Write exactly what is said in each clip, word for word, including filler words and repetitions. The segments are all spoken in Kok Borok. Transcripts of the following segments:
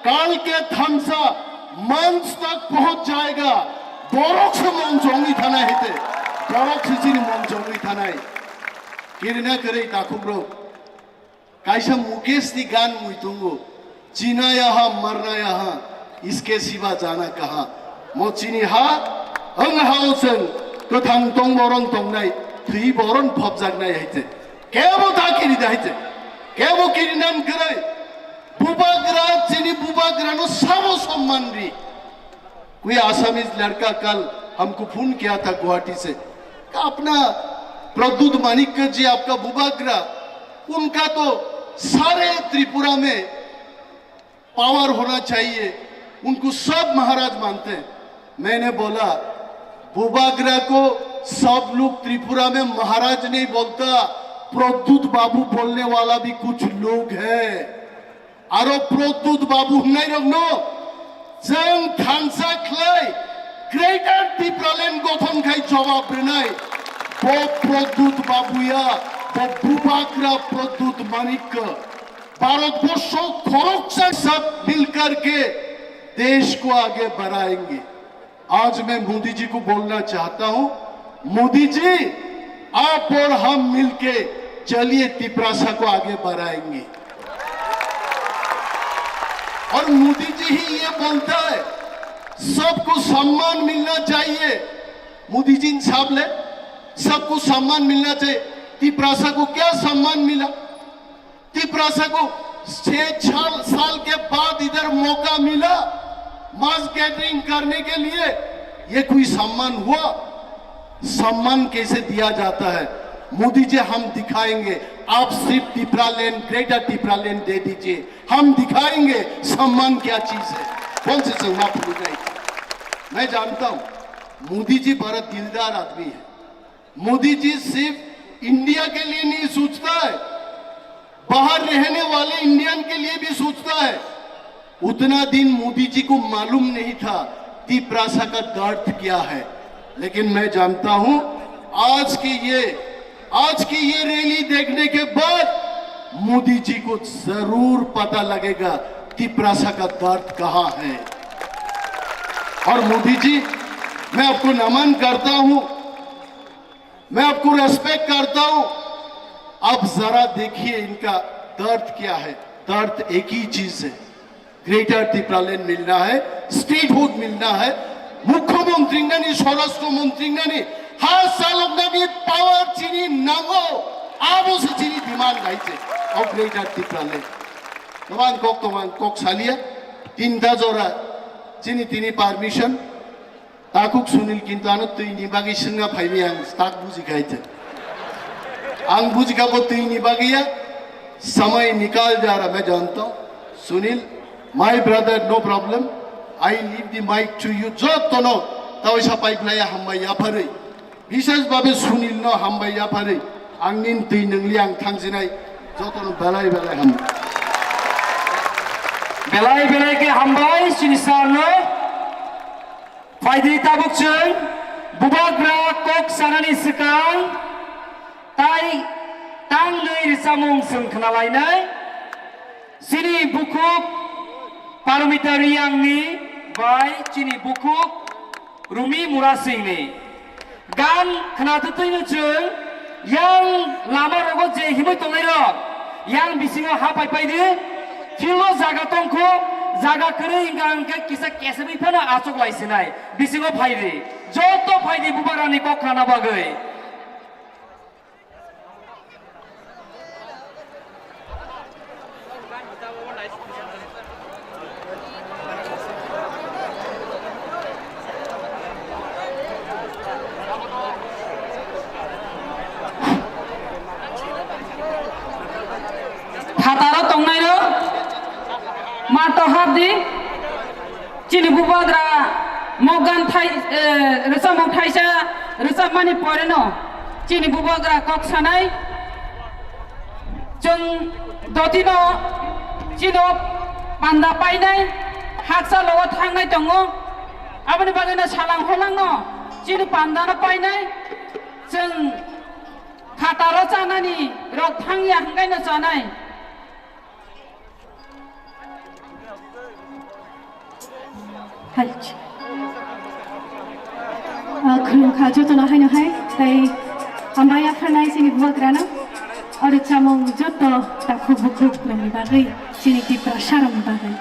Kal ke thamsa manch tak pahunch jayega. Borok se mong chongwi thanai hete. Borok se chini mong chongwi thanai. Kirina kwrwi takhuk rok. Kaisa Mukesh ni gan mui tongo. Jina yaha, marna yaha, iske siwa jana kaha. Mo chini ha, ang ha o chwng kwthang tong borong tongnai, thwi boron phobjaknai haite. Kebo ta kiri da haite. Kebo kiri nan kwrwi. Bubagra, chini bubagra no sabo somman ri. कोई आसामीज लड़का कल हमको फोन किया था गुवाहाटी से, कहा, "अपना प्रद्युत मानिक जी, आपका बुबाग्रा, उनका तो सारे त्रिपुरा में पावर होना चाहिए, उनको सब महाराज मानते हैं।" मैंने बोला, "बुबाग्रा को सब लोग त्रिपुरा में महाराज नहीं बोलता, प्रद्युत बाबू बोलने वाला भी कुछ लोग है।" Aro Pradyut Babu hwnnairokno chwng thansa khlai Greater Tipraland gothon khai jawab rwnai. Bo Pradyut Babu ya, bo Bubagra Pradyut Manikya. Bharatvarsh खरोकसा सब मिलकर के देश को आगे बढ़ाएंगे। आज मैं मोदी जी को बोलना चाहता हूं, मोदी जी, आप और हम मिलके चलिए, तिपरासा को आगे बढ़ाएंगे। और मोदी जी ही ये बोलता है, सबको सम्मान मिलना चाहिए। मोदी जी साहब ने सबको सम्मान मिलना चाहिए। तिपरासा को क्या सम्मान मिला? तिपरासा को छह साल, साल के बाद इधर मौका मिला मास गैदरिंग करने के लिए, ये कोई सम्मान हुआ? सम्मान कैसे दिया जाता है? मोदी जी, हम दिखाएंगे, आप सिर्फ टिपरालैंड, ग्रेटर टिपरालैंड दे दीजिए, हम दिखाएंगे सम्मान क्या चीज है। कौन से सम्मान भूल गए? मैं जानता हूं, मोदी जी बड़ा दिलदार आदमी है। मोदी जी सिर्फ इंडिया के लिए नहीं सोचता है, बाहर रहने वाले इंडियन के लिए भी सोचता है। उतना दिन मोदी जी को मालूम नहीं था तिपरासा का दर्द क्या है, लेकिन मैं जानता हूं, आज की ये, आज की ये रैली देखने के बाद मोदी जी को जरूर पता लगेगा तिपरासा का दर्द कहां है। और मोदी जी, मैं आपको नमन करता हूं, मैं आपको रेस्पेक्ट करता हूं। आप जरा देखिए इनका दर्द क्या है। दर्द एक ही चीज है, ग्रेटर तिपरालैंड मिलना है, स्टेटहुड मिलना है। मुख्यमंत्री नानी, स्वराष्ट्र मंत्री नानी, हा सालोक नानी पावर चीनी नांगो, आबो से चीनी डिमांड गाइचे। और ग्रेटर तिपरालैंड। Tobang kok, tobang kok salia, tinta jora, chini tini permission, Takhuk Sunil kintu ano twi ni bagwi swngna phaimaya ang tak buji khai te. Ang buji kha bo twi ni bagwi ya, samay nikal ja raha main janta hu. Sunil, my brother, no problem. I leave the mic to you. Jotono tawisa paiplaya hambai yapharwi. Bishes babe Sunil no hambai yapharwi. Ang nin twi nungli ang thangsinai. Jotono belai belai hambai. Belai belai ke hambai sinisar no. Phaidi tabuk chwng bubagra kok sanani swkang tai tangnwi rwchapmung chwng khna lainai. Chini bukhuk Parmita Riyangni bai chini bukhuk Rumi Murasingni. Gan khna twtwino chwng yang lama rogo je himwi tongnai rok yang bisingo ha pai pai di. Philo jaga tongkho, jaga kwrwi hwnkha hwnkhe kisa kesebwi phano achuk lai sinai. Bisingo phai di. Joto phai di bubagrani kok khnana bagwi. Phataro tongnairok mato habdi. Chini bubagra mokgan thai, eh, rwchapmung thaisa rwchapmani poreno chini bubagra kok sanai. Chwng dotino chino panda painai, haksa logo thangnai tongo. Aboni bagwino salang holangno chini pandano painai. Chwng khataro chanani rok thangya hwnkhaino chanai. Hai. Ah, khulumkha jotono haino hai, tei hambai yapharnai chini bubagrano, oro chamung joto takhuk bukhuk nongni bagwi, chini Tiprasarokni bagwi.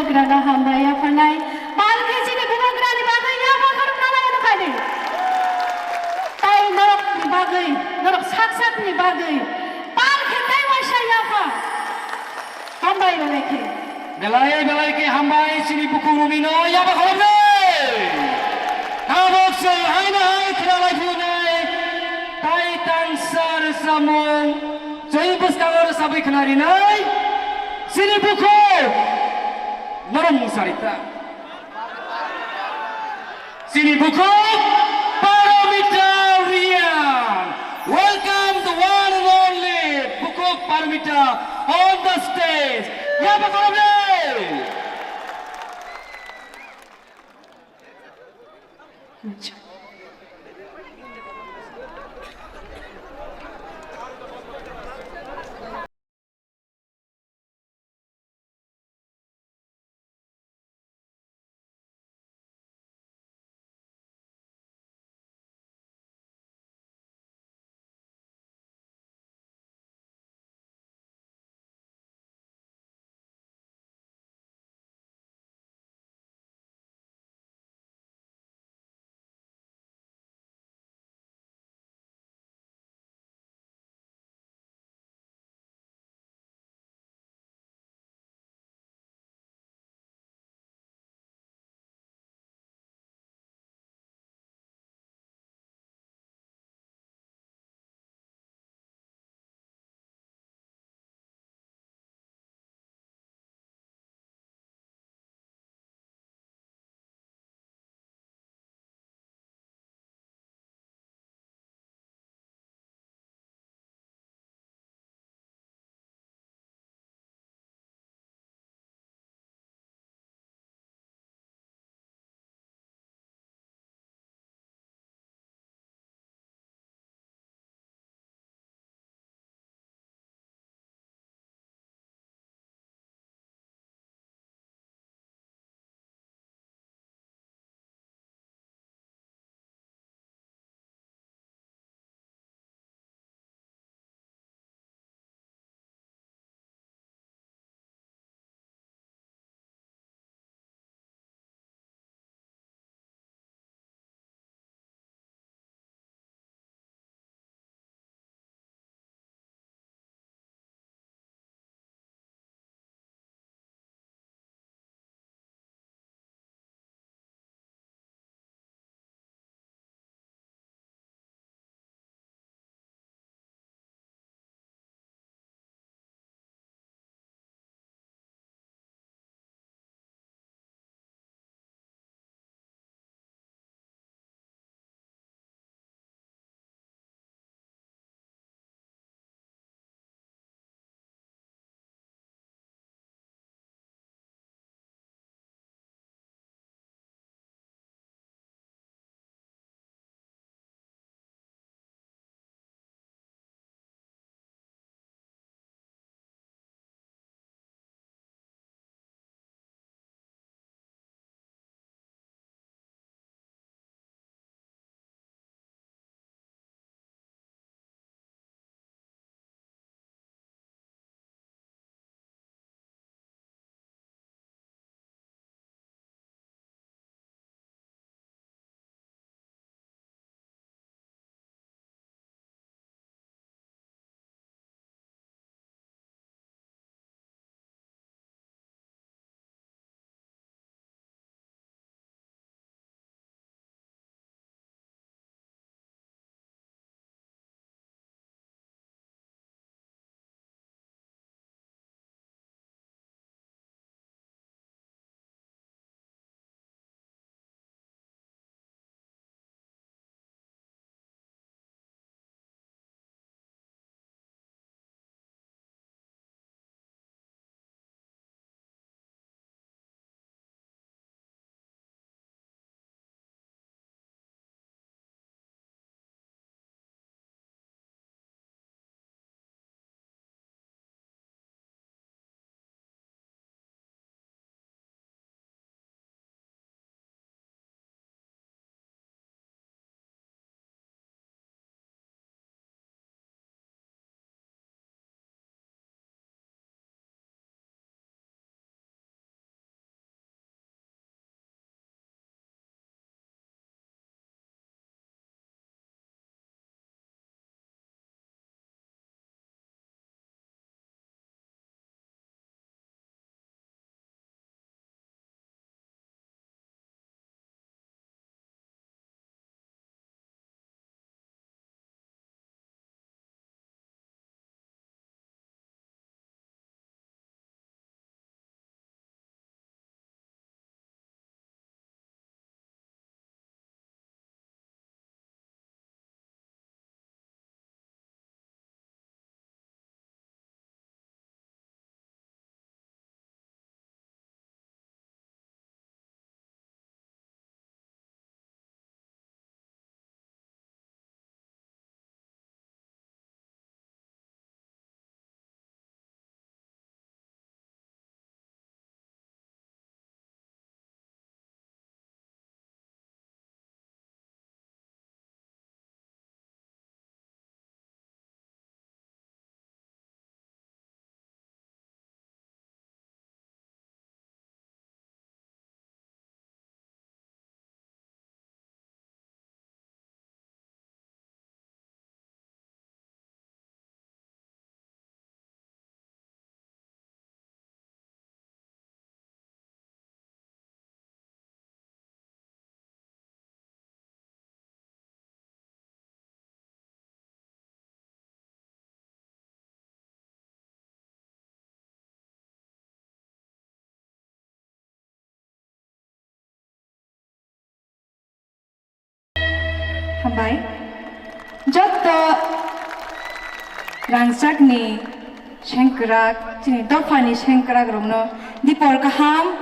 Bubagrano hambai yapharnai. Pal khe chini bubagrani bagwi yapha khorokna lai ano khaidi. Tai norokni bagwi, norok sak sakni bagwi pal khe tai waisa yapha. Hambai belai khe. Belai belai khe hambai chini bukhuk rwngwino yapha khoroknai. Tabuk se haino hai khna lai phunai. Tai tangsa rwchapmung chwng bwskango rwchapwi khna rinai. Chini bukhuk norok mung sari ta. Chini bukhuk Paromita Reang. Welcome the one and only bukhuk Paromita on the stage. Yapha khoroknai. Bai, jotto rangchakni sengkrak, chini dophani sengkrak rokno dipor kaham,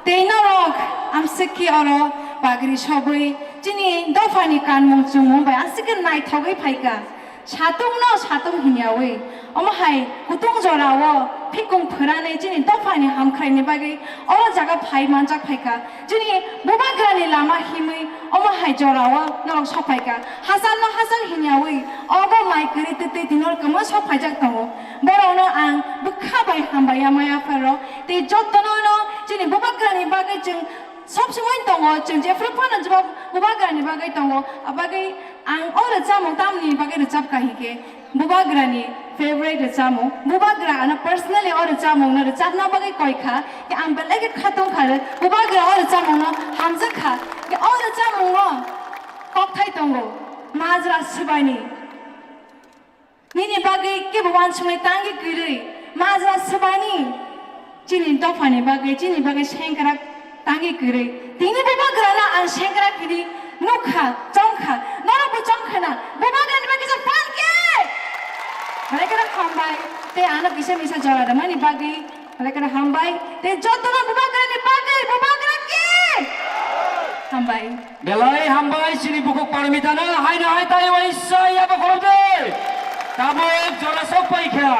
tei norok amswk khe oro bagri sobwi chini dophani kanmung chumung bai aswk khe naithogwi phaikha. Satung no satung hinyawi, omo hai kutung jorao phikung phwranwi chini dophani hamkhraini bagwi oro jaga phai manjak phaikha. Chini bubagrani lama himwi omo hai jorao norok sokphaikha. Hachal no hachal hinyawi obo mai kwrwi twtwi dinor kwma sokphaijak tongo. Borokno ang bwkha bai hambai ya maya pharo tei jottono no chini bubagrani bagwi chwng sob somoi tongo, chwng jephru phano jeba bubagrani bagwi tongo. Abagwi ang o rwchapmung tamni bagwi rwchapkha hinkhe bubagrani favorite rwchapmung, bubagra ano personally o rwchapmungno rwchapna bagwi koikha, khe ang belai khe khatungkha rw, bubagra o rwchapmungno hamjakha, khe o rwchapmungo kokthai tongo, majra swbaini. Nini bagwi kebo uansuknai tangwi kwrwi, majra swbaini. Chini dophani bagwi, chini bagwi sengkrak tangwi kwrwi. Tini bubagrano ang sengkrak hwnwi nukha, chongkha. Norokbo chongkha na? Bubagrani bagwi kisa phan khe! Belai kheno hambai. Tei ano kisa misa jora rwmani bagwi belai kheno hambai. Tei jotono bubagrani bagwi, bubagra khe! Hambai. Belai hambai chini bukhuk parmitano haino hai tai waisa yaba khorokde. Tabuk jora sok paikha.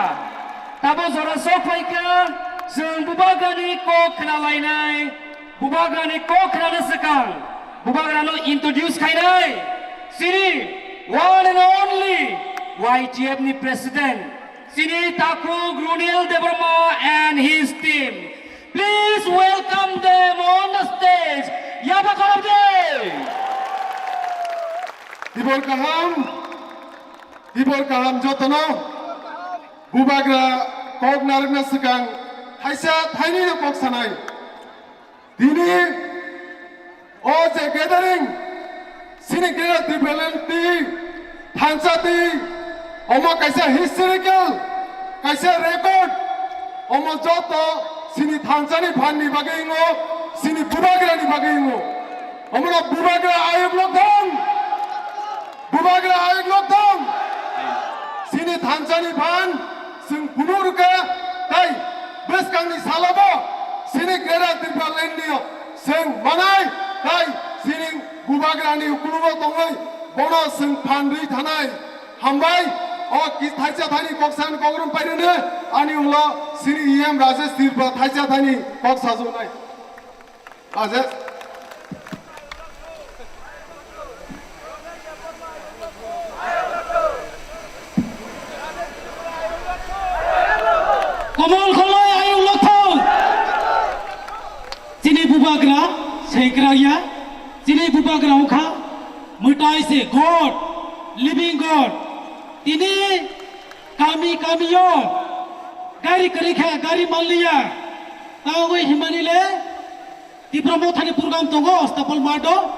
Tabuk jora sok paikha. Chwng bubagrani kok khna lainai. Bubagrani kok khnana swkang. Bubagrano introduce khainai. Chini one and only Y T F ni president. Chini takhuk Runil Debbarma and his team. Please welcome them on the stage. Yaba khorokde. Dibor kaham, dibor kaham jotono. Bubagra kok narwkna swkang thaisa thainwi no kok sanai. Tini o je gathering, chini Greater Tipraland twi thansa twi, omo kaisa historical, kaisa record, omo joto chini thansani phanni bagwi wngo, chini bubagrani bagwi wngo. Omono bubagra ayuk lokthang, bubagra ayuk lokthang. Chini thansani phan chwng phunuk rwkha, tai bwskangni salobo chini Greater Tipraland ni chwng manai, tai chini bubagrani ukulugo tongwi bono chwng phan rwi thanai. Hambai, o ki-, thaisa thani kok san kok rom pairwno, ani ulo chini E M Rajesh Tripura thaisa thani kok sajoknai. Rajesh. Komol kholoi ayung lokthong. Chini bubagra, sengkrak ya. Chini bubagra wngkha mwtai se God, living God. Tini kami kami o gari kwrwi kha, gari manliya. Tangwi himani le Tipra Mothani program tongo, Ostapol Mart o,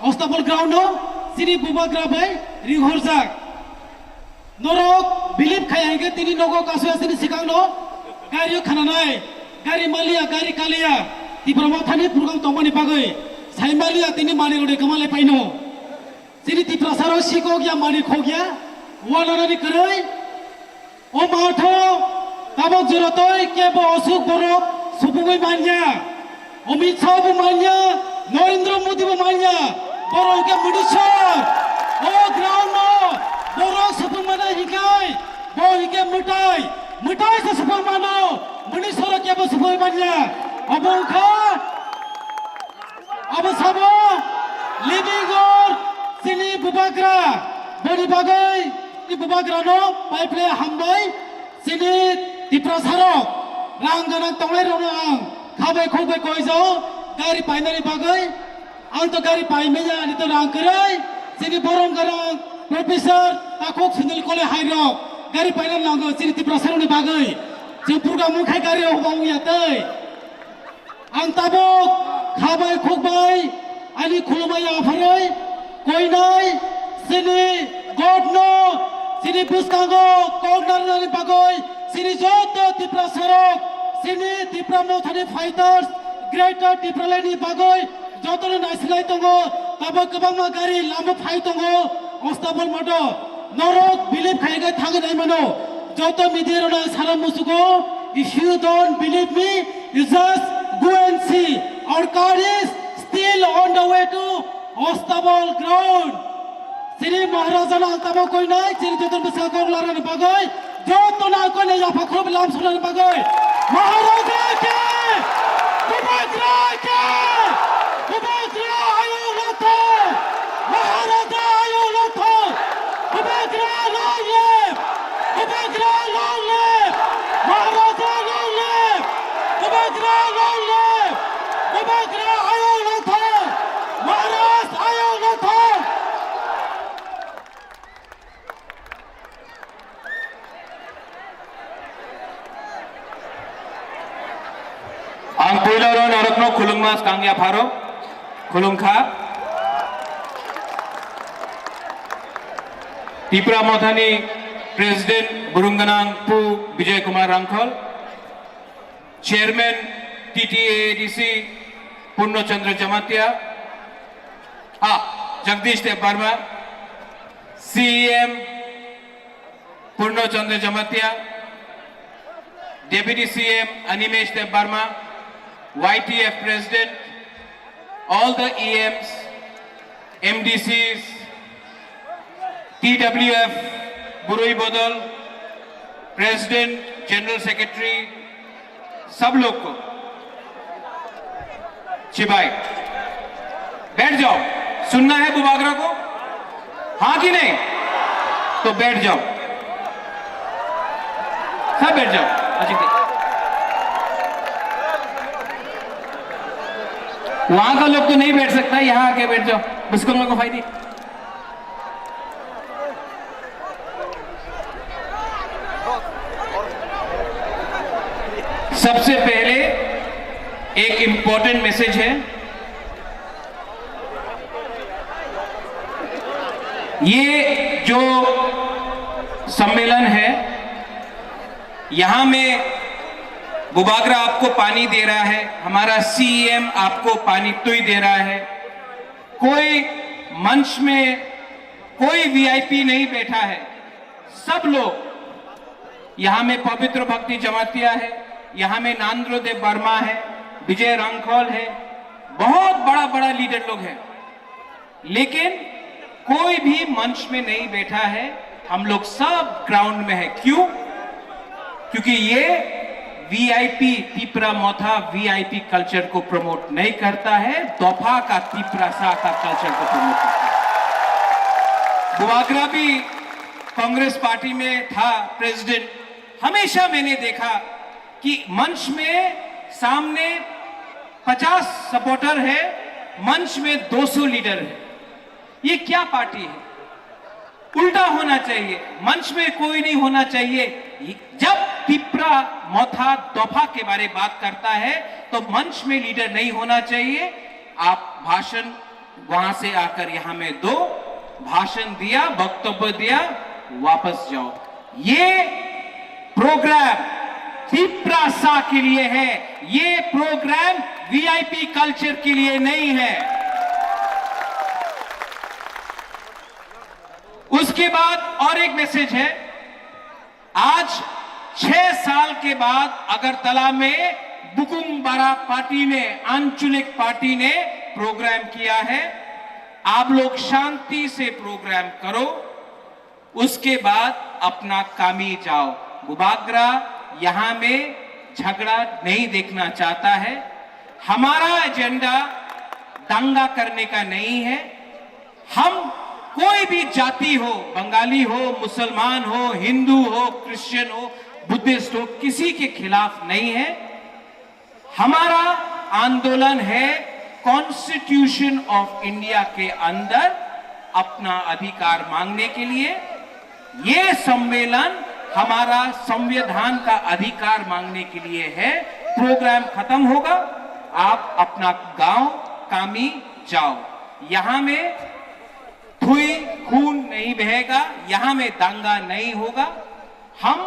Ostapol ground o, chini bubagra bai ringhorjak. Norok believe khai hai khe tini nogo kasu asini sikang no gari o khananai, gari maliya, gari kaliya, Tipra Mothani program tongmani bagwi sai maliya tini mani rode kwma le paino. Chini Tiprasa rok sikok ya mani khok ya, wananani kwrwi. O matho tabok joratoi kebo osuk borok supugwi manya. Amit Shah bo manya, Narendra Modi bo manya. Borok hwnkhe Muniswar. O ground no borok supung mano hikai. Bo hikai mwtai. Mwtai se supung mano. Muniswar kebo supugwi manya. Obo wngkha Abo sabo living God chini bubagra, boni bagwi chini bubagrano pai phle hambai. Chini Tiprasarok rang ganang tongnai rokno ang khabai khukbai koijao gari painani bagwi. Ang to gari paimaya, ani to rang kwrwi. Chini borom ganang professor takhuk Sunil Kole hai rok gari paina nango chini Tiprasarokni bagwi. Chini program wngkhai gari rok hobong ya tei. Ang tabuk khabai khukbai ani khulumai yapharwi koinai chini God no chini bwskango kok narwknani bagwi chini joto Tiprasarok chini Tipra Mothani fighters Greater Tipraland ni bagwi jotono naisilai tongo. Tabuk kwbangma gari lama phai tongo. Ostabol moto, norok believe khai khai thangwi nai mano. Joto media rok nang sara musugo, if you don't believe me, you just go and see. Our car is still on the way to Ostabol ground. Chini Maharaja no ang tamo koi nai, chini joto bwsa kok larani bagwi, joto no ang koi nai yapha khorok lam sunani bagwi. Maharaja ki! Bubagra ki! Bubagra ayung lathok! Maharaja ayung lathok! Bubagra long live! Bubagra long live! Maharaja long live! Bubagra long live! Bubagra ayung lathok! Maharaj ayung lathok! Ang puila oro norokno khulungma skang yapharo, khulungkha. Tipra Mothani President Burungganang Pu Bijoy Kumar Rangkhol, Chairman T T A A D C Purno Chandra Jamatia, ah, Jagdish Deb Barma, C E M Purno Chandra Jamatia, Deputy C M Animesh Deb Barma, Y T F President, all the E Ms, M D Cs, T W F, Burui Bodol, President, General Secretary, सब लोग को। जी भाई, बैठ जाओ। सुनना है बुबागरा को? हाँ कि नहीं? तो बैठ जाओ, सब बैठ जाओ। अच्छा, ठीक। वहां का लोग तो नहीं बैठ सकता, यहाँ आके बैठ जाओ, उसको मेरे को फायदे। सबसे पहले एक इंपॉर्टेंट मैसेज है। ये जो सम्मेलन है, यहाँ में बुबागरा आपको पानी दे रहा है, हमारा सीएम आपको पानी तुई दे रहा है। कोई मंच में कोई वीआईपी नहीं बैठा है, सब लोग, यहाँ में पवित्र भक्ति जमातिया है, यहाँ में नांद्रो देव वर्मा है, विजय रांखल है, बहुत बड़ा बड़ा लीडर लोग हैं, लेकिन कोई भी मंच में नहीं बैठा है। हम लोग सब ग्राउंड में है। क्यों? क्योंकि ये वीआईपी, तिप्रा मोथा वीआईपी कल्चर को प्रमोट नहीं करता है, दोफा का तिप्रासा का कल्चर को प्रमोट करता है। बुबागरा भी कांग्रेस पार्टी में था प्रेसिडेंट, हमेशा मैंने देखा कि मंच में सामने पचास सपोर्टर है, मंच में दो सौ लीडर है। ये क्या पार्टी है? उल्टा होना चाहिए, मंच में कोई नहीं होना चाहिए। जब तिप्रा मोथा दोफा के बारे बात करता है तो मंच में लीडर नहीं होना चाहिए। आप भाषण वहां से आकर यहाँ में दो, भाषण दिया, वक्तव्य दिया, वापस जाओ। ये प्रोग्राम तिप्रासा के लिए है, ये प्रोग्राम वीआईपी कल्चर के लिए नहीं है। उसके बाद और एक मैसेज है, आज छह साल के बाद अगरतला में बुकुम बारा पार्टी ने, आंचलिक पार्टी ने प्रोग्राम किया है। आप लोग शांति से प्रोग्राम करो, उसके बाद अपना कामी जाओ। बुबागरा यहाँ में झगड़ा नहीं देखना चाहता है। हमारा एजेंडा दंगा करने का नहीं है। हम कोई भी जाति हो, बंगाली हो, मुसलमान हो, हिंदू हो, क्रिश्चियन हो, बुद्धिस्ट हो, किसी के खिलाफ नहीं है। हमारा आंदोलन है कॉन्स्टिट्यूशन ऑफ इंडिया के अंदर अपना अधिकार मांगने के लिए। ये सम्मेलन हमारा संविधान का अधिकार मांगने के लिए है। प्रोग्राम खत्म होगा, आप अपना गांव कामी जाओ। यहाँ में थुई खून नहीं बहेगा, यहाँ में दंगा नहीं होगा। हम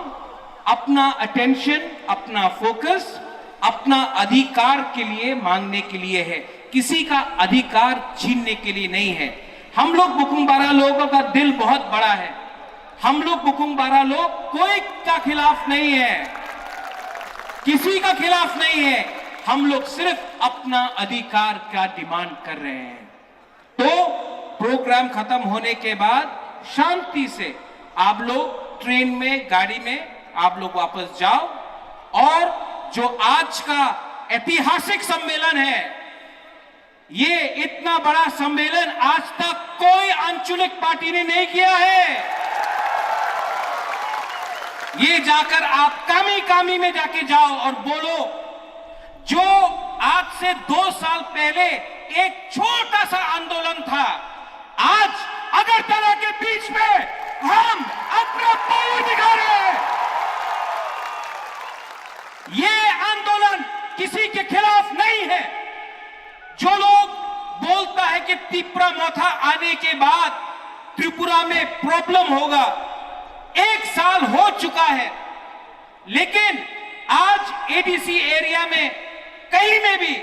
अपना अटेंशन, अपना फोकस अपना अधिकार के लिए मांगने के लिए है, किसी का अधिकार छीनने के लिए नहीं है। हम लोग बुकुंग बारा लोगों का दिल बहुत बड़ा है। हम लोग बुकुंग बारा लोग कोई का खिलाफ नहीं है, किसी का खिलाफ नहीं है। हम लोग सिर्फ अपना अधिकार का डिमांड कर रहे हैं। तो प्रोग्राम खत्म होने के बाद शांति से आप लोग ट्रेन में, गाड़ी में आप लोग वापस जाओ। और जो आज का ऐतिहासिक सम्मेलन है, ये इतना बड़ा सम्मेलन आज तक कोई आंचलिक पार्टी ने नहीं किया है। ये जाकर आप कामी कामी में जाके जाओ और बोलो, जो आज से दो साल पहले एक छोटा सा आंदोलन था, आज अगरतला के बीच में हम अपना पावर दिखा रहे हैं। ये आंदोलन किसी के खिलाफ नहीं है। जो लोग बोलता है कि तिपरा मोथा आने के बाद त्रिपुरा में प्रॉब्लम होगा, एक साल हो चुका है, लेकिन आज एडीसी एरिया में कहीं में भी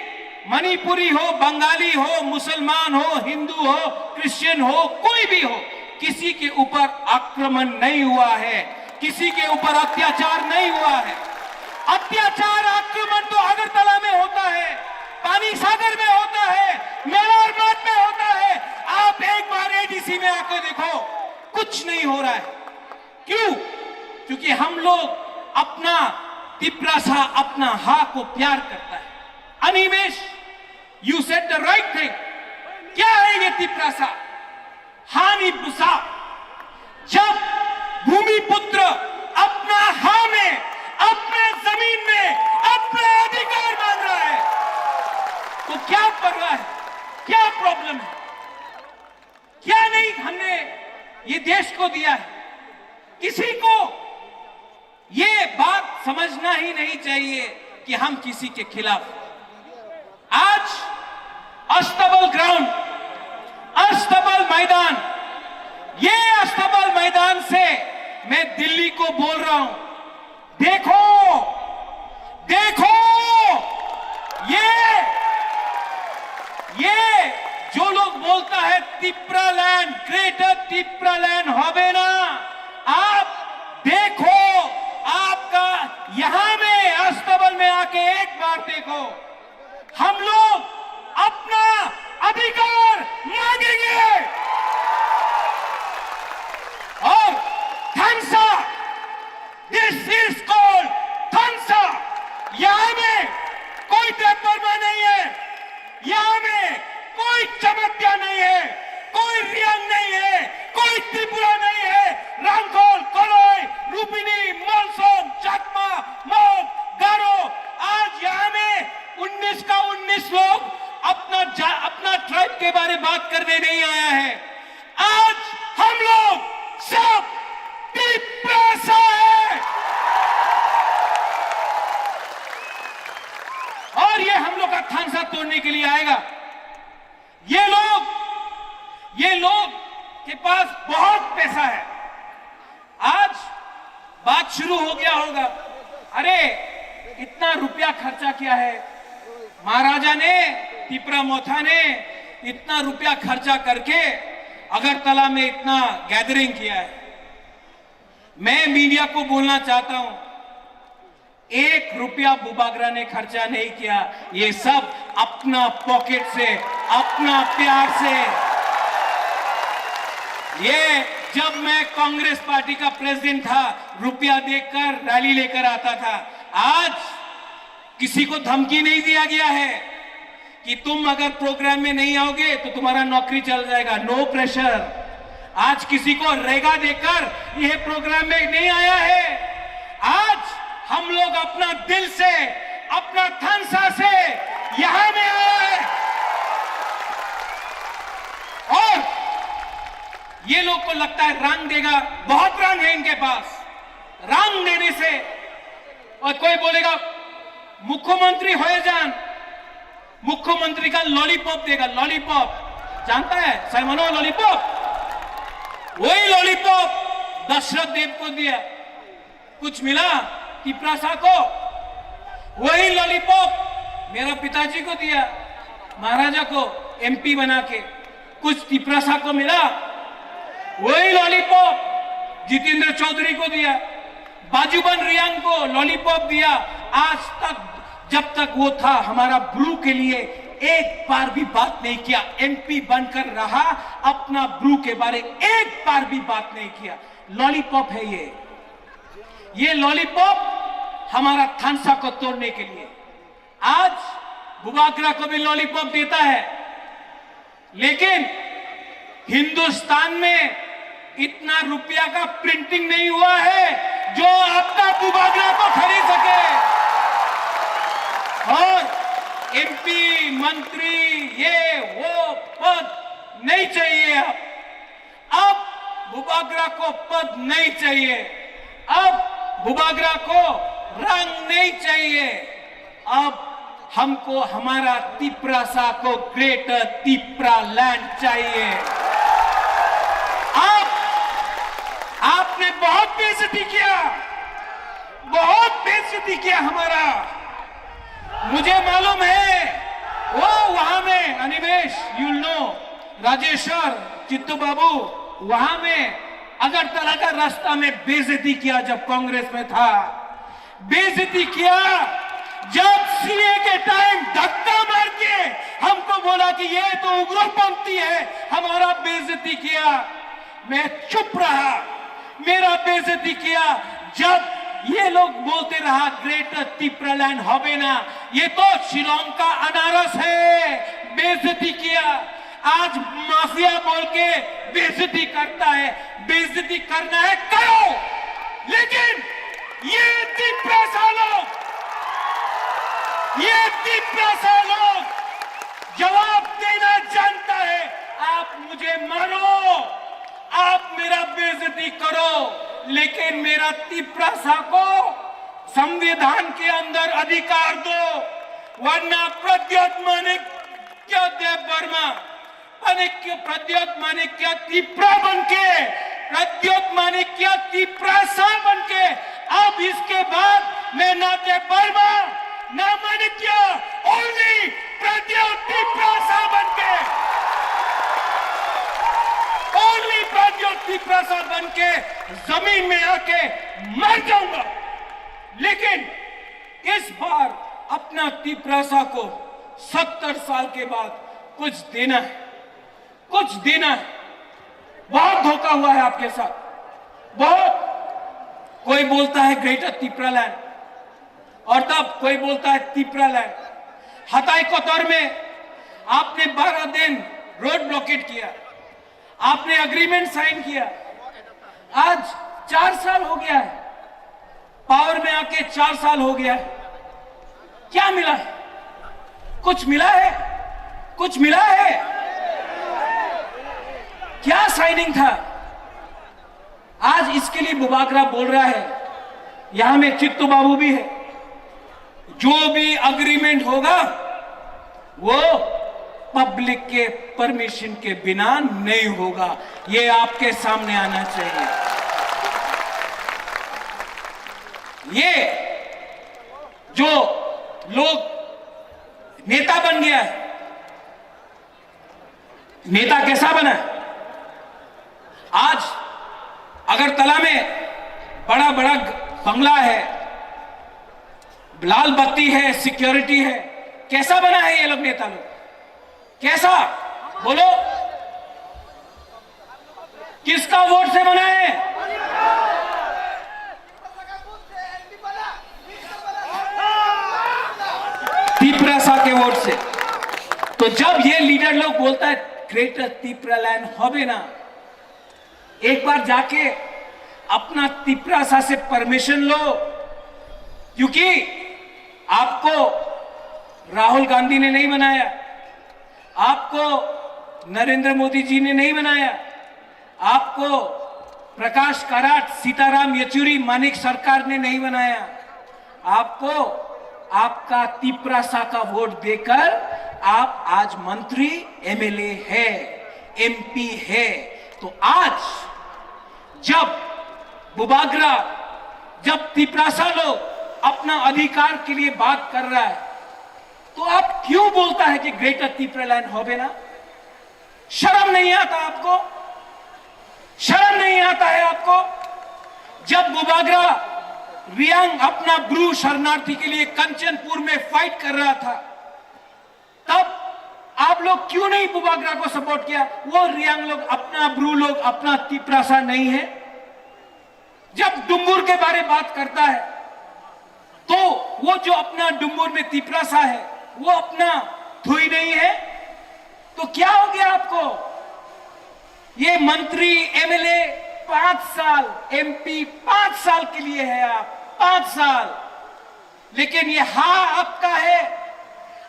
मणिपुरी हो, बंगाली हो, मुसलमान हो, हिंदू हो, क्रिश्चियन हो, कोई भी हो, किसी के ऊपर आक्रमण नहीं हुआ है, किसी के ऊपर अत्याचार नहीं हुआ है। अत्याचार, आक्रमण तो अगरतला में होता है, पानी सागर में होता है, मेवाड़ मठ में होता है। आप एक बार एडीसी में आके देखो, कुछ नहीं हो रहा है। क्यों? क्योंकि हम लोग अपना तिपरासा, अपना हा को प्यार करता है। Animesh, you said the right thing। क्या है ये तिपरासा? हानि बुसा। जब भूमिपुत्र अपना हा में, अपने जमीन में अपना अधिकार मांग रहा है, तो क्या परवाह है? क्या प्रॉब्लम है? क्या नहीं हमने ये देश को दिया है? किसी को ये बात समझना ही नहीं चाहिए कि हम किसी के खिलाफ हैं। आज अस्तबल ग्राउंड, अस्तबल मैदान, ये अस्तबल मैदान से मैं दिल्ली को बोल रहा हूं, देखो, देखो, ये, ये जो लोग बोलता है तिपरालैंड, ग्रेटर तिपरालैंड होबे ना, आप देखो, आपका यहां में अस्तबल में आके एक बार देखो, हम लोग अपना अधिकार मांगेंगे। और थानसा, this is called थानसा। यहाँ में कोई देवबर्मा नहीं है, यहाँ में कोई जमातिया नहीं है, कोई रियांग नहीं है, कोई त्रिपुरा नहीं है। रांखल, कलई, लुम्बिनी, मलसम, चाकमा, मग, गारो, आज यहाँ में उन्नीस का उन्नीस लोग अपना जा-, अपना ट्राइब के बारे बात करने नहीं आया है। आज हम लोग सब तिपरासा है और ये हम लोग का थानसा तोड़ने के लिए आएगा। ये लोग, ये लोग के पास बहुत पैसा है। आज बात शुरू हो गया होगा, अरे, इतना रुपया खर्चा किया है महाराजा ने, तिपरा मोथा ने इतना रुपया खर्चा करके अगरतला में इतना गैदरिंग किया है। मैं मीडिया को बोलना चाहता हूं, एक रुपया बुबागरा ने खर्चा नहीं किया, ये सब अपना पॉकेट से, अपना प्यार से। ये जब मैं कांग्रेस पार्टी का प्रेसिडेंट था, रुपया देकर रैली लेकर आता था। आज किसी को धमकी नहीं दिया गया है कि तुम अगर प्रोग्राम में नहीं आओगे तो तुम्हारा नौकरी चल जाएगा, नो प्रेशर। आज किसी को रेगा देकर यह प्रोग्राम में नहीं आया है। आज हम लोग अपना दिल से, अपना थानसा से यहां में आया है। और ये लोग को लगता है रंग देगा, बहुत रंग है इनके पास। रंग देने से, और कोई बोलेगा मुख्यमंत्री हो जान, मुख्यमंत्री का लॉलीपॉप देगा, लॉलीपॉप। जानता है साइमनो लॉलीपॉप? वही लॉलीपॉप दशरथ देव को दिया। कुछ मिला तिपरासा को? वही लॉलीपॉप मेरा पिताजी को दिया, महाराजा को एमपी बना के। कुछ तिपरासा को मिला? वही लॉलीपॉप जितेंद्र चौधरी को दिया, बाजूबन रियांग को लॉलीपॉप दिया। आज तक, जब तक वो था, हमारा ब्रू के लिए एक बार भी बात नहीं किया। एमपी बनकर रहा, अपना ब्रू के बारे एक बार भी बात नहीं किया। लॉलीपॉप है ये, ये लॉलीपॉप हमारा थानसा को तोड़ने के लिए। आज बुबागरा को भी लॉलीपॉप देता है, लेकिन हिंदुस्तान में इतना रुपया का प्रिंटिंग नहीं हुआ है जो आपका बुबागरा को खरीद सके। और एमपी, मंत्री, ये वो पद नहीं चाहिए। अब, अब बुबागरा को पद नहीं चाहिए, अब बुबागरा को रंग नहीं चाहिए। अब हमको हमारा तिपरासा को ग्रेटर तिपरा लैंड चाहिए। आप, आपने बहुत बेइज्जती किया, बहुत बेइज्जती किया हमारा। मुझे मालूम है, वो वहां में, अनिमेश, you know, राजेश्वर, चित्तू बाबू, वहां में अगरतला का रास्ता में बेइज्जती किया जब कांग्रेस में था, बेइज्जती किया। जब सीए के टाइम धक्का मार के हमको बोला कि ये तो उग्रपंथी है, हमारा बेइज्जती किया। मैं चुप रहा, मेरा बेइज्जती किया। जब ये लोग बोलते रहा ग्रेटर तिपरालैंड होबे ना, ये तो शिलोंग का अनारस है, बेइज्जती किया। आज माफिया बोल के बेइज्जती करता है, बेइज्जती करना है करो, लेकिन ये तिपरासा लोग, ये तिपरासा लोग जवाब देना जानता है। आप मुझे मारो, आप मेरा बेइज्जती करो, लेकिन मेरा तिपरासा को संविधान के अंदर अधिकार दो, वरना प्रद्योत मानिक क्या देव वर्मा, मानिक क्या, प्रद्योत मानिक क्या तिपरा बन के, प्रद्योत मानिक क्या तिपरासा बन के, अब इसके बाद मैं ना देव वर्मा, ना मानिक क्या, only प्रद्योत तिपरासा बन के, only प्रद्योत तिपरासा बन के जमीन में आके मर जाऊंगा। लेकिन इस बार अपना तिपरासा को सत्तर साल के बाद कुछ देना है, कुछ देना है। बहुत धोखा हुआ है आपके साथ, बहुत। कोई बोलता है ग्रेटर तिपरालैंड, और तब कोई बोलता है तिपरालैंड। हताई कोतर में आपने बारह दिन रोड ब्लॉकेट किया, आपने एग्रीमेंट साइन किया, आज चार साल हो गया है, पावर में आके चार साल हो गया है, क्या मिला है? कुछ मिला है? कुछ मिला है? क्या साइनिंग था? आज इसके लिए बुबागरा बोल रहा है, यहां में चित्तू बाबू भी है, जो भी एग्रीमेंट होगा वो पब्लिक के परमिशन के बिना नहीं होगा, ये आपके सामने आना चाहिए। ये जो लोग नेता बन गया है, नेता कैसा बना है? आज अगरतला में बड़ा बड़ा बंगला है, लाल बत्ती है, सिक्योरिटी है, कैसा बना है ये लोग नेता लोग? कैसा? बोलो, किसका वोट से बना है? तिपरासा के वोट से। तो जब ये लीडर लोग बोलता है ग्रेटर तिपरालैंड होबे ना, एक बार जाके अपना तिपरासा से परमिशन लो, क्योंकि आपको राहुल गांधी ने नहीं बनाया, आपको नरेंद्र मोदी जी ने नहीं बनाया, आपको प्रकाश कराट, सीताराम येचुरी, मानिक सरकार ने नहीं बनाया। आपको आपका तिपरासा का वोट देकर आप आज मंत्री, एमएलए है, एमपी है। तो आज जब बुबागरा, जब तिपरासा लोग अपना अधिकार के लिए बात कर रहा है, तो आप क्यों बोलता है कि ग्रेटर तिपरालैंड होबे ना? शर्म नहीं आता आपको? शर्म नहीं आता है आपको? जब बुबागरा रियांग अपना ब्रू शरणार्थी के लिए कंचनपुर में फाइट कर रहा था, तब आप लोग क्यों नहीं बुबागरा को सपोर्ट किया? वो रियांग लोग अपना, ब्रू लोग अपना तिपरासा नहीं है? जब डुम्बुर के बारे बात करता है, तो वो जो अपना डुम्बुर में तिपरासा है, वो अपना थुई नहीं है? तो क्या हो गया आपको? ये मंत्री, एमएलए पांच साल, एमपी पांच साल के लिए है आप, पांच साल। लेकिन ये हा आपका है,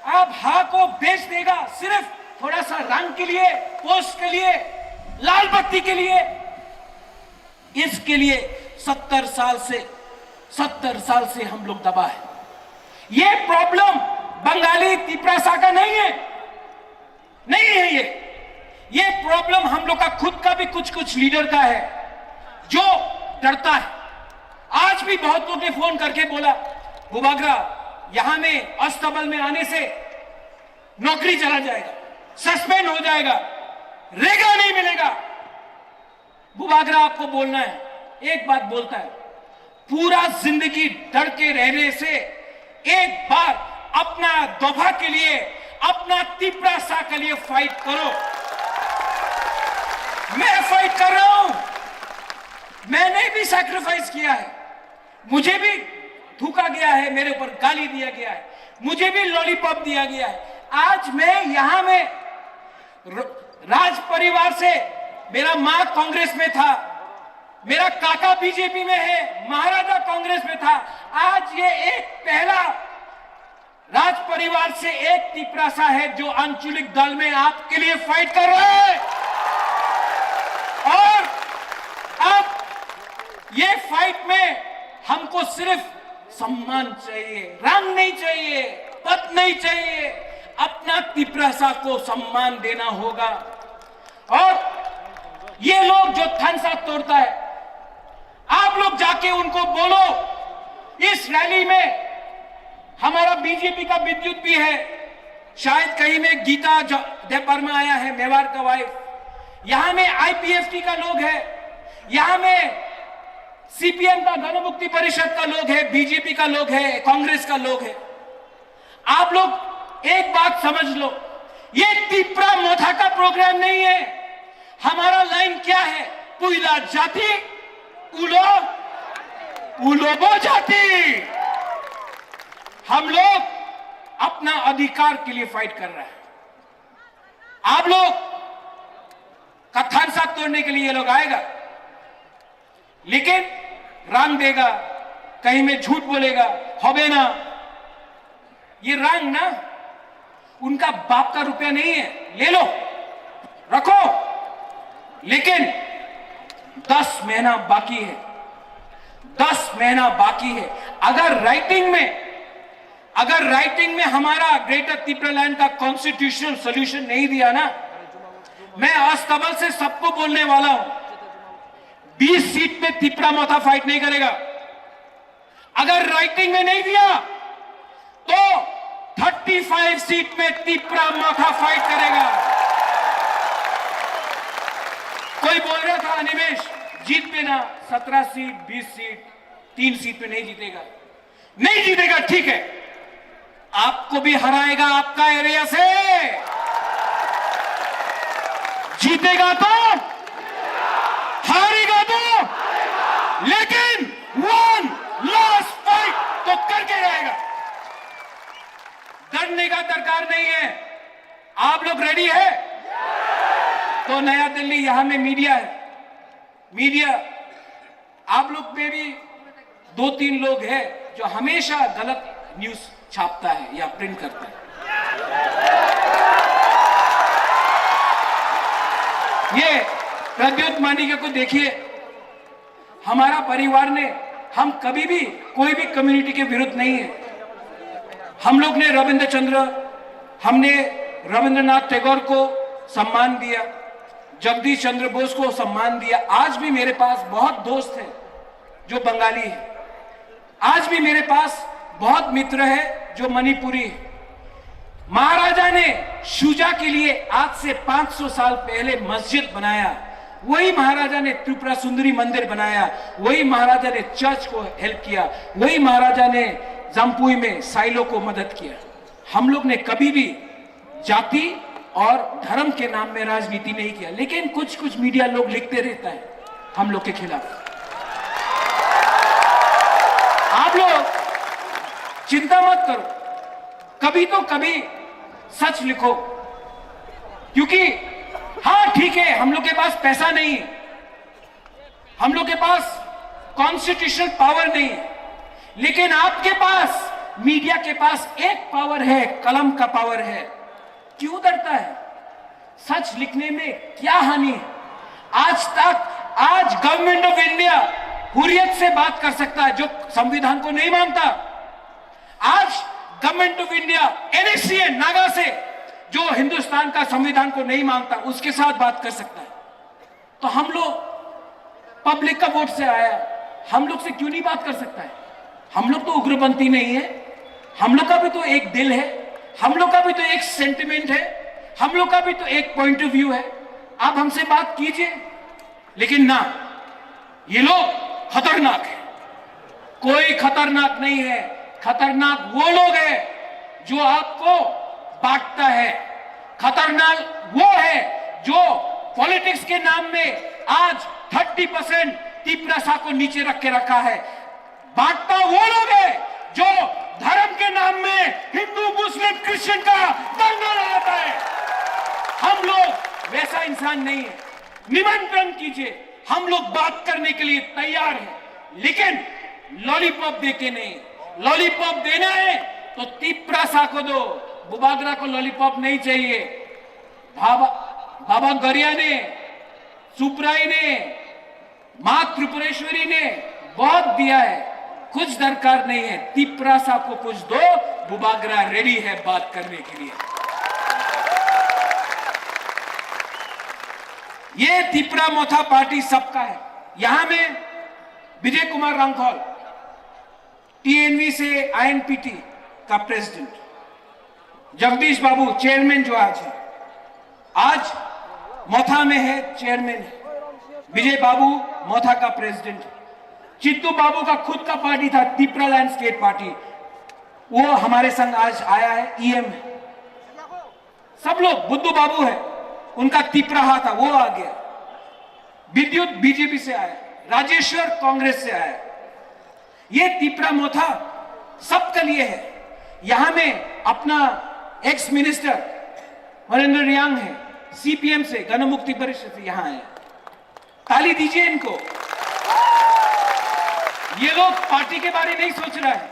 आप हा को बेच देगा सिर्फ थोड़ा सा रंग के लिए, पोस्ट के लिए, लाल बत्ती के लिए। इसके लिए सत्तर साल से, सत्तर साल से हम लोग दबा है। ये प्रॉब्लम बंगाली तिपरासा का नहीं है, नहीं है ये। ये प्रॉब्लम हम लोग का खुद का भी, कुछ कुछ लीडर का है, जो डरता है। आज भी बहुत लोग ने फोन करके बोला, बुबागरा, यहाँ में अस्तबल में आने से नौकरी चला जाएगा, सस्पेंड हो जाएगा, रेगा नहीं मिलेगा। बुबागरा, आपको बोलना है, एक बात बोलता है, पूरा जिंदगी डर के रहने से एक बार अपना दोफा के लिए, अपना तिपरासा के लिए फाइट करो। मैं फाइट कर रहा हूं, मैंने भी सैक्रिफाइस किया है, मुझे भी थूका गया है, मेरे ऊपर गाली दिया गया है, मुझे भी लॉलीपॉप दिया गया है। आज मैं यहां में र-, राज परिवार से, मेरा माँ कांग्रेस में था, मेरा काका बीजेपी में है, महाराजा कांग्रेस में था। आज ये एक पहला राज परिवार से एक तिपरासा है जो आंचलिक दल में आपके लिए फाइट कर रहा है। और अब ये फाइट में हमको सिर्फ सम्मान चाहिए, रंग नहीं चाहिए, पद नहीं चाहिए, अपना तिपरासा को सम्मान देना होगा। और ये लोग जो थानसा तोड़ता है, आप लोग जाके उनको बोलो, इस रैली में हमारा बीजेपी का विद्युत भी है, शायद कहीं में गीता ज-, देबबर्मा आया है, मेवाड़ का वाइफ, यहाँ में आईपीएफटी का लोग है, यहाँ में सीपीएम का, गणमुक्ति परिषद का लोग है, बीजेपी का लोग है, कांग्रेस का लोग है। आप लोग एक बात समझ लो, ये तिपरा मोथा का प्रोग्राम नहीं है। हमारा लाइन क्या है? पुइला जाति, उलो, उलोबो जाति। हम लोग अपना अधिकार के लिए फाइट कर रहे हैं। आप लोग का थानसा तोड़ने के लिए ये लोग आएगा, लेकिन रंग देगा, कहीं में झूठ बोलेगा, होबे ना। ये रंग ना उनका बाप का रुपया नहीं है, ले लो, रखो, लेकिन दस महीना बाकी है, दस महीना बाकी है। अगर राइटिंग में, अगर राइटिंग में हमारा ग्रेटर तिपरालैंड का कॉन्स्टिट्यूशनल सॉल्यूशन नहीं दिया ना, मैं अस्तबल से सबको बोलने वाला हूं, बीस सीट में तिपरा मोथा फाइट नहीं करेगा। अगर राइटिंग में नहीं दिया तो थर्टी फाइव सीट में तिपरा मोथा फाइट करेगा। कोई बोल रहा था, "अनिमेश, जीत में ना सत्रह सीट, बीस सीट, तीन सीट में नहीं जीतेगा।" नहीं जीतेगा, ठीक है, आपको भी हराएगा आपका एरिया से। जीतेगा तो, हारेगा तो, लेकिन वन लास्ट फाइट तो करके रहेगा। डरने का दरकार नहीं है। आप लोग रेडी है? तो नया दिल्ली, यहां में मीडिया है, मीडिया, आप लोग में भी दो तीन लोग हैं जो हमेशा गलत न्यूज़ छापता है या प्रिंट करता है। ये प्रद्युत मांडविया को देखिए, हमारा परिवार ने, हम कभी भी कोई भी कम्युनिटी के विरुद्ध नहीं है। हम लोग ने रविंद्र चंद्र, हमने रविंद्रनाथ टैगोर को सम्मान दिया, जगदीश चंद्र बोस को सम्मान दिया। आज भी मेरे पास बहुत दोस्त हैं जो बंगाली हैं, आज भी मेरे पास बहुत मित्र हैं जो मणिपुरी हैं। महाराजा ने शुजा के लिए आज से पाँच सौ साल पहले मस्जिद बनाया, वही महाराजा ने त्रिपुरा सुंदरी मंदिर बनाया, वही महाराजा ने चर्च को हेल्प किया, वही महाराजा ने जम्पुई में साइलो को मदद किया। हम लोग ने कभी भी जाति और धर्म के नाम में राजनीति नहीं किया, लेकिन कुछ कुछ मीडिया लोग लिखते रहता है हम लोग के खिलाफ। आप लोग चिंता मत करो, कभी तो कभी सच लिखो, क्योंकि हाँ, ठीक है, हम लोग के पास पैसा नहीं है, हम लोग के पास कॉन्स्टिट्यूशनल पावर नहीं है, लेकिन आपके पास, मीडिया के पास एक पावर है, कलम का पावर है। क्यों डरता है? सच लिखने में क्या हानि है? आज तक, आज गवर्नमेंट ऑफ इंडिया हुर्रियत से बात कर सकता है, जो संविधान को नहीं मानता। आज गवर्नमेंट ऑफ इंडिया एनएससीए नागा से, जो हिंदुस्तान का संविधान को नहीं मानता, उसके साथ बात कर सकता है। तो हम लोग पब्लिक का वोट से आया, हम लोग से क्यों नहीं बात कर सकता है? हम लोग तो उग्रपंथी नहीं है, हम लोग का भी तो एक दिल है, हम लोग का भी तो एक सेंटिमेंट है, हम लोग का भी तो एक पॉइंट ऑफ व्यू है। आप हमसे बात कीजिए, लेकिन ना, ये लोग खतरनाक है। कोई खतरनाक नहीं है, खतरनाक वो लोग हैं जो आपको बांटता है, खतरनाक वो है जो पॉलिटिक्स के नाम में आज थर्टी परसेंट तिपरासा को नीचे रख के रखा है। बांटता वो लोग है जो धर्म के नाम में हिंदू, मुस्लिम, क्रिश्चियन का दंगा लगाता है। हम लोग वैसा इंसान नहीं है। निमंत्रण कीजिए, हम लोग बात करने के लिए तैयार हैं, लेकिन लॉलीपॉप देके नहीं। लॉलीपॉप देना है तो तिपरासा को दो, बुबागरा को लॉलीपॉप नहीं चाहिए। बाबा, बाबा गरिया ने, सुब्राई ने, माँ त्रिपुरेश्वरी ने बहुत दिया है, कुछ दरकार नहीं है। तिपरासा को कुछ दो, बुबागरा रेडी है बात करने के लिए। ये तिपरा मोथा पार्टी सबका है। यहाँ में विजय कुमार रांखल, टीएनवी से आईएनपीटी का प्रेसिडेंट, जगदीश बाबू चेयरमैन जो आज है, आज मोथा में है चेयरमैन, विजय बाबू मोथा का प्रेसिडेंट, चित्तू बाबू का खुद का पार्टी था, तिपरा लैंडस्केप पार्टी, वो हमारे संग आज आया है, ईएम है। सब लोग, बुद्धू बाबू है, उनका तिपराहा था, वो आ गया। विद्युत बीजेपी से आया, राजेश्वर कांग्रेस से आया। ये तिपरा मोथा सबके लिए है। यहाँ में अपना एक्स मिनिस्टर हरेंद्र रियांग है, सीपीएम से, गणमुक्ति परिषद से यहाँ आया। ताली दीजिए इनको। ये लोग पार्टी के बारे नहीं सोच रहा है,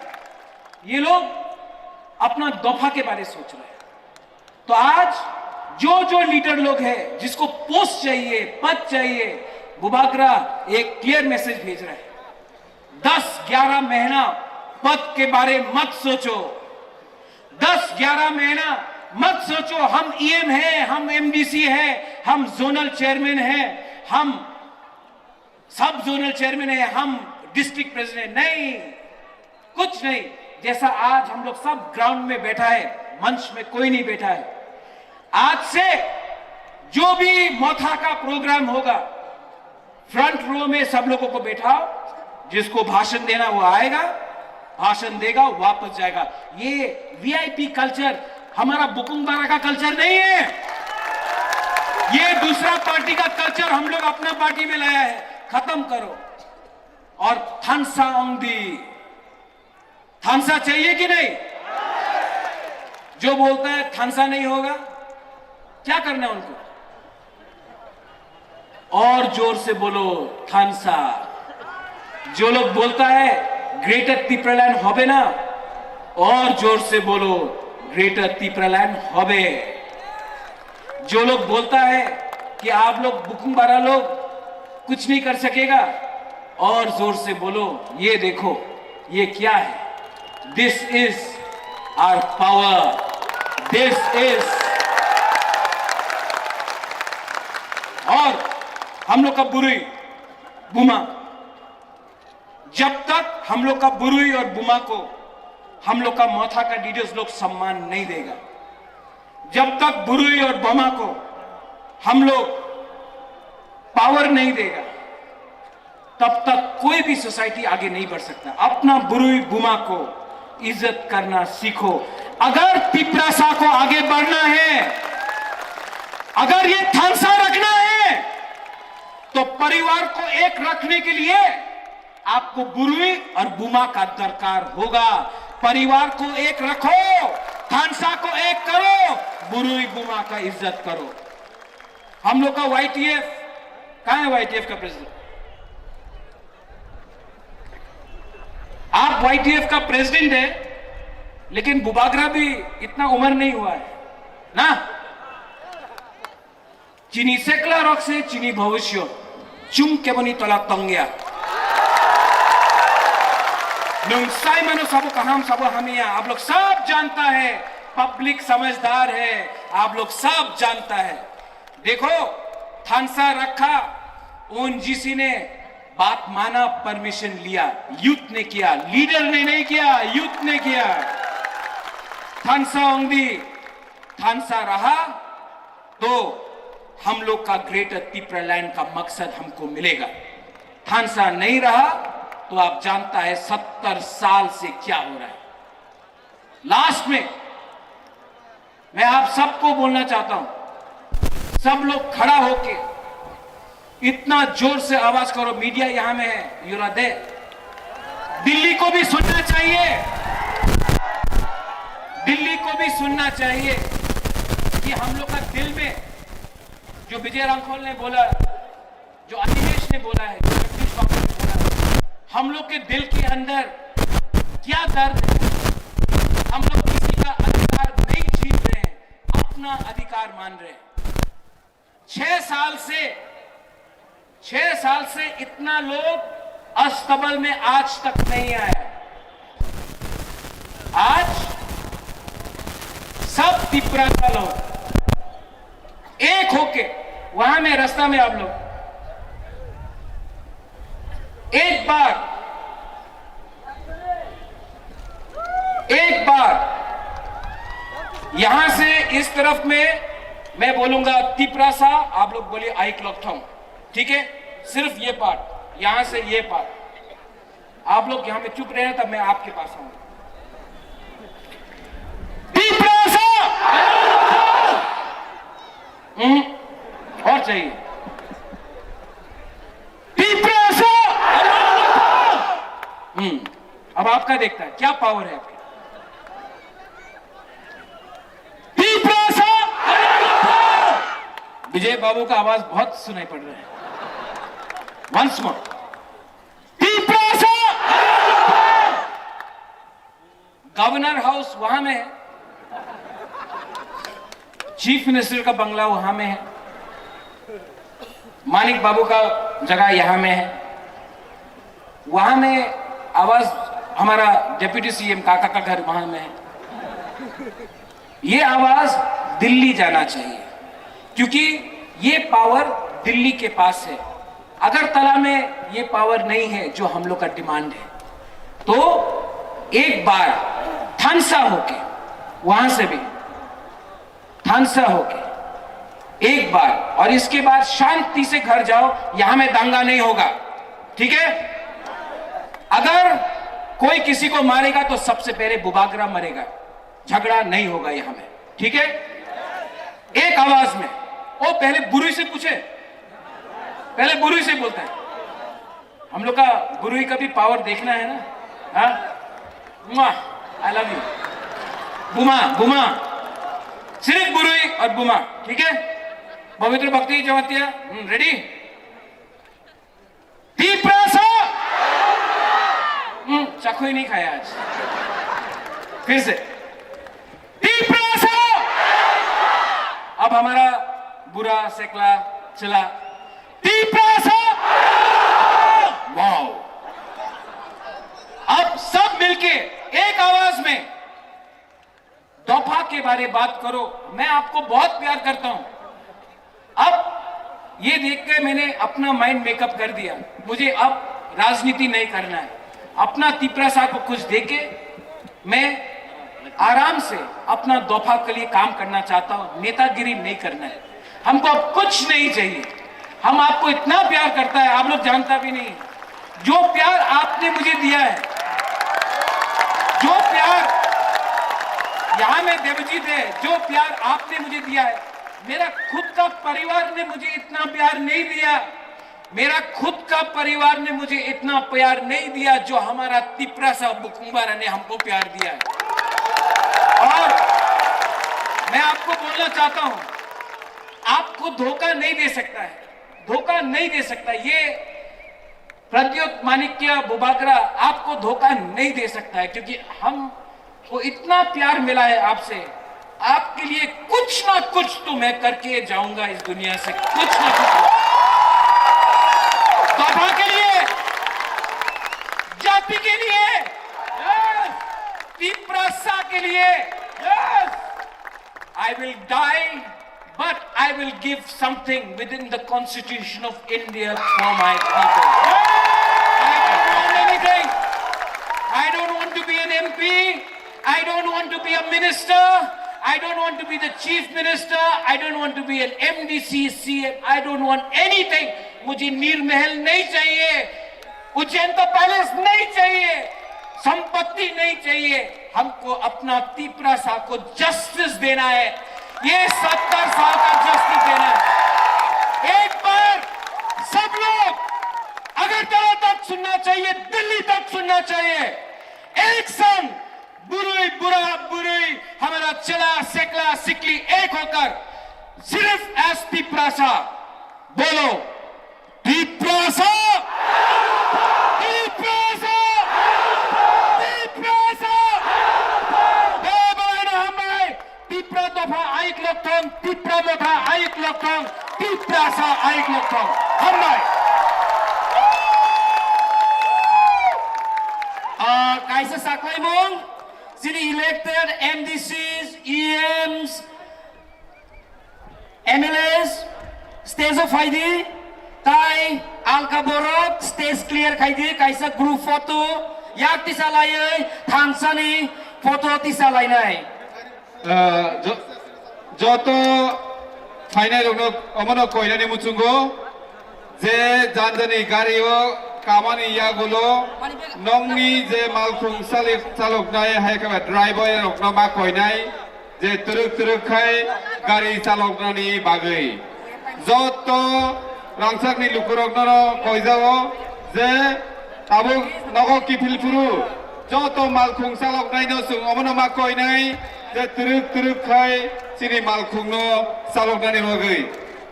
ये लोग अपना दफा के बारे सोच रहे हैं। तो आज जो जो लीडर लोग हैं, जिसको पोस्ट चाहिए, पद चाहिए, बुबागरा एक क्लियर मैसेज भेज रहे हैं। दस ग्यारह महीना पद के बारे मत सोचो। दस ग्यारह महीना मत सोचो हम ईएम हैं, हम एमडीसी हैं, हम जोनल चेयरमैन हैं, हम सब जोनल चेयरमैन हैं, हम डिस्ट्रिक्ट प्रेसिडेंट नहीं, कुछ नहीं। जैसा आज हम लोग सब ग्राउंड में बैठा है, मंच में कोई नहीं बैठा है, आज से जो भी मोथा का प्रोग्राम होगा, फ्रंट रो में सब लोगों को बैठाओ, जिसको भाषण देना वो आएगा, भाषण देगा, वापस जाएगा। ये वीआईपी कल्चर हमारा बुकुंग बारा का कल्चर नहीं है। ये दूसरा पार्टी का कल्चर हम लोग अपना पार्टी में लाया है, खत्म करो। और थानसा ओंगदी, थानसा चाहिए कि नहीं? जो बोलता है थानसा नहीं होगा, क्या करना है उनको? और जोर से बोलो, थानसा। जो लोग बोलता है ग्रेटर तिपरालैंड होबे ना, और जोर से बोलो, ग्रेटर तिपरालैंड होबे। जो लोग बोलता है कि आप लोग बुकुंग बारा लोग कुछ नहीं कर सकेगा, और जोर से बोलो, ये देखो, ये क्या है? This is our power. This is, और हम लोग का बुरुई बुमा, जब तक हम लोग का बुरुई और बुमा को हम लोग का मोथा का लीडर्स लोग सम्मान नहीं देगा, जब तक बुरुई और बमा को हम लोग पावर नहीं देगा, तब तक कोई भी सोसाइटी आगे नहीं बढ़ सकता। अपना बुरुई बुमा को इज्जत करना सीखो। अगर तिप्रासा को आगे बढ़ना है, अगर ये थानसा रखना है, तो परिवार को एक रखने के लिए आपको बुरुई और बुमा का दरकार होगा। परिवार को एक रखो, थानसा को एक करो, बुरुई बुमा का इज्जत करो। हम लोग का वाईटीएफ, कहाँ है वाईटीएफ का प्रेसिडेंट? आप वाईटीएफ का प्रेसिडेंट है, लेकिन बुबाग्रा भी इतना उम्र नहीं हुआ है ना। Chini sekla rok se chini bhobishyot. Chwng keboni tola tongya. Nwng sai mano sabo kaham sabo hamya. आप लोग सब जानता है, पब्लिक समझदार है, आप लोग सब जानता है। देखो, थानसा रखा, ओएनजीसी ने बात माना, परमिशन लिया, यूथ ने किया, लीडर ने नहीं किया, यूथ ने किया। थानसा ओंदी, थानसा रहा, तो हम लोग का ग्रेटर तिप्रा लैंड का मकसद हमको मिलेगा। थानसा नहीं रहा तो आप जानता है सत्तर साल से क्या हो रहा है। लास्ट में मैं आप सबको बोलना चाहता हूं, सब लोग खड़ा होके इतना जोर से आवाज करो, मीडिया यहां में है, यूरा दे, दिल्ली को भी सुनना चाहिए, दिल्ली को भी सुनना चाहिए कि हम लोग का दिल में जो विजय रांखल ने बोला, जो अनिमेश ने बोला है, जो जगदीश बाबू ने बोला है, हम लोग के दिल के अंदर क्या दर्द है। हम लोग किसी का अधिकार नहीं छीन रहे हैं, अपना अधिकार मान रहे हैं। छह साल से, छह साल से इतना लोग अस्तबल में आज तक नहीं आया। आज सब तिपरा का लोग एक होके वहां में, रास्ता में आप लोग एक बार, एक बार यहां से इस तरफ में मैं बोलूंगा तिपरासा, आप लोग बोलिए आइक लॉकथोंग। ठीक है, सिर्फ ये पार्ट, यहां से ये पार्ट। आप लोग यहां में चुप रहे, तब मैं आपके पास आऊंगा। तिपरासा! हम्म, और चाहिए? तिपरासा! हम्म, अब आपका देखता है, क्या पावर है आपके? तिपरासा! विजय बाबू का आवाज बहुत सुनाई पड़ रहा है। Once more. Tiprasa! Governor house वहां में है, चीफ मिनिस्टर का बंगला वहां में है, मानिक बाबू का जगह यहां में है, वहां में आवाज हमारा डेप्यूटी सीएम काका का घर वहां में है। ये आवाज दिल्ली जाना चाहिए, क्योंकि ये पावर दिल्ली के पास है। अगरतला में ये पावर नहीं है जो हम लोग का डिमांड है, तो एक बार थानसा होके, वहां से भी थानसा होके एक बार, और इसके बाद शांति से घर जाओ, यहां में दंगा नहीं होगा, ठीक है? अगर कोई किसी को मारेगा तो सबसे पहले बुबागरा मरेगा, झगड़ा नहीं होगा यहां में, ठीक है? एक आवाज में। ओ, पहले बुरुई से पूछे, पहले बुरुई से बोलता है। हम लोग का बुरुई का भी पावर देखना है ना। हाँ, आई लव यू। बुमा, बुमा, सिर्फ बुरुई और बुमा, ठीक है? पवित्र भक्ति जमातिया, रेडी? तिपरासा! हम्म, चाकू ही नहीं खाया आज। फिर से। तिपरासा! अब हमारा बुरा, सेकला, चला। तिपरासा! वाओ! अब सब मिलके एक आवाज में दफा के बारे बात करो, मैं आपको बहुत प्यार करता हूं। अब ये देख के मैंने अपना माइंड मेकअप कर दिया, मुझे अब राजनीति नहीं करना है। अपना तिपरासा को कुछ देके मैं आराम से अपना दफा के लिए काम करना चाहता हूँ, नेतागिरी नहीं करना है। हमको अब कुछ नहीं चाहिए। हम आपको इतना प्यार करता है, आप लोग जानता भी नहीं। जो प्यार आपने मुझे दिया है, जो प्यार यहाँ में देवजीत है, जो प्यार आपने मुझे दिया है, मेरा खुद का परिवार ने मुझे इतना प्यार नहीं दिया। मेरा खुद का परिवार ने मुझे इतना प्यार नहीं दिया जो हमारा तिपरासा बुकुंबारा ने हमको प्यार दिया है। और मैं आपको बोलना चाहता हूं, आपको धोखा नहीं दे सकता है, धोखा नहीं दे सकता। ये प्रद्योत माणिक्य बुबागरा आपको धोखा नहीं दे सकता है, क्योंकि हम वो इतना प्यार मिला है आपसे, आपके लिए कुछ ना कुछ तो मैं करके जाऊंगा इस दुनिया से, कुछ ना कुछ। दफा के लिए, जाति के लिए, तिपरासा के लिए, I will die, but I will give something within the constitution of India for my people. I don't want anything. I don't want to be an M P. I don't want to be a minister. I don't want to be the chief minister. I don't want to be an M D C, C M. I don't want anything. मुझे नीर महल नहीं चाहिए। उज्जैन का पैलेस नहीं चाहिए, संपत्ति नहीं चाहिए, हमको अपना तिपरासा को जस्टिस देना है। ये सत्तर साल का जस्टिस देना है। एक बार सब लोग अगरतला तक सुनना चाहिए, दिल्ली तक सुनना चाहिए। एक संग बुरुई बुरा बुरुई हमारा चेला सेकला सिकली एक होकर सिर्फ एस तिपरासा बोलो। तिपरासा! तिपरासा! Tiprasa! Bye bye no hambai! Tipra dopha ayik lokthong, Tipra motha ayik lokthong, Tiprasa ayik lokthong. Hambai! Ah, kaisa saklaimung, chini elected M D Cs, E Ms, M L As stage o phaidi, tai alka borok stage clear khaidi, kaisa group photo yak tisa laiwi thansani photo tisa lainai. Ah, jo-, joto phainai rokno omono koinani muchungo je janjani gari o kamani yagulo nongni je malkhung salik chaloknai hai khe driver rokno ma koinai. Je twrwk twrwk khai gari chaloknani bagwi joto rangchakni lukurokno koijao je tabuk nogo kiphil phuru joto malkhung chaloknaino chwng omono ma koinai je twrwk twrwk khai chini malkhungno chaloknani bagwi.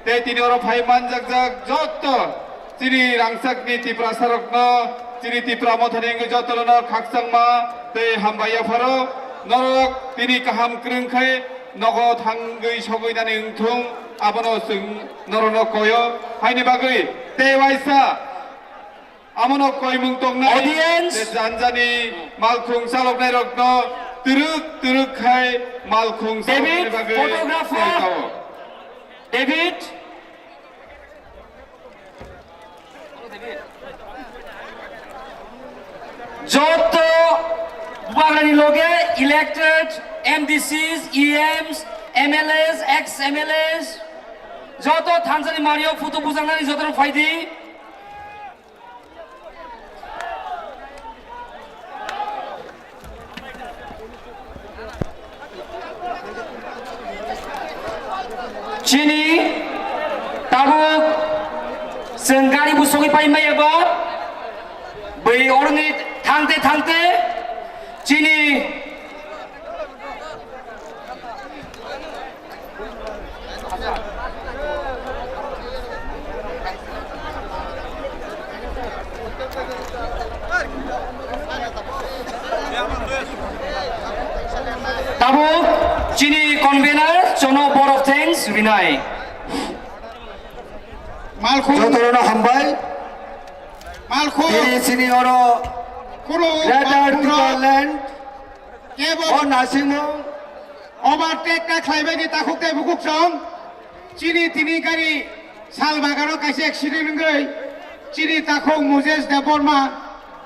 Tei tini oro phai manjakjak joto chini rangchakni Tiprasarokno, chini Tipra mothani wngwi jotono khakchangma tei hambai yapharo. Norok tini kaham kwrwng khe nogo thangwi sogwi nani wngthung, abono chwng norokno koyo. Haini bagwi tei waisa Amono koimung tongnai. Audience. Je janjani malkhung chaloknairokno twrwk twrwk khai malkhung David, chaloknani bagwi photographer. Tei tao. David. Joto bubagrani loge elected M D Cs, E Ms, M L As, ex M L As, joto thansa ni mario photo bujaknani joto phaidi. Chini tabuk chwng gari busogwi pai maya ba, bwi oroni thangte thangte chini Tabuk chini convener chono borok thanks rinai. Malkhung. Jotono hambai. Malkhung. Tini chini oro Khulum, Greater Malkhung. Tipraland. Kebo. O nasimung. Overtake ta khlaibaini takhuk tei bukhuk song. Chini tini gari sal bagano kaisa accident wngwi chini takhuk Moses Debbarma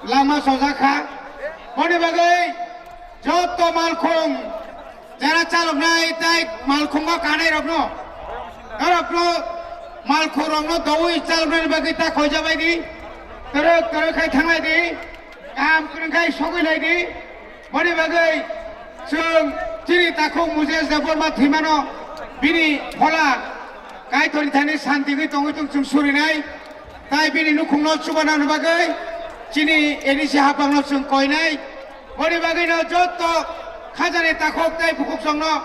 lama sojakha. Boni bagwi Joto malkhung jara chaloknai tei malkhungo kanairokno, norokno malkhungrokno doui chaloknani bagwi ta khoijabai di, kwrwk kwrwk khai thanglai di, kaham kwrwng khai sogwi lai di. Boni bagwi chwng chini takhuk Mujesh Debbarma thwimano bini phola Kaitorni thani santi wngwi tongwi tong chwng surinai. Tai bini nukhungno chubanani bagwi chini A D C haphangno chwng koinai. Boni bagwino joto khajani takhuk tei bukhuk chwngno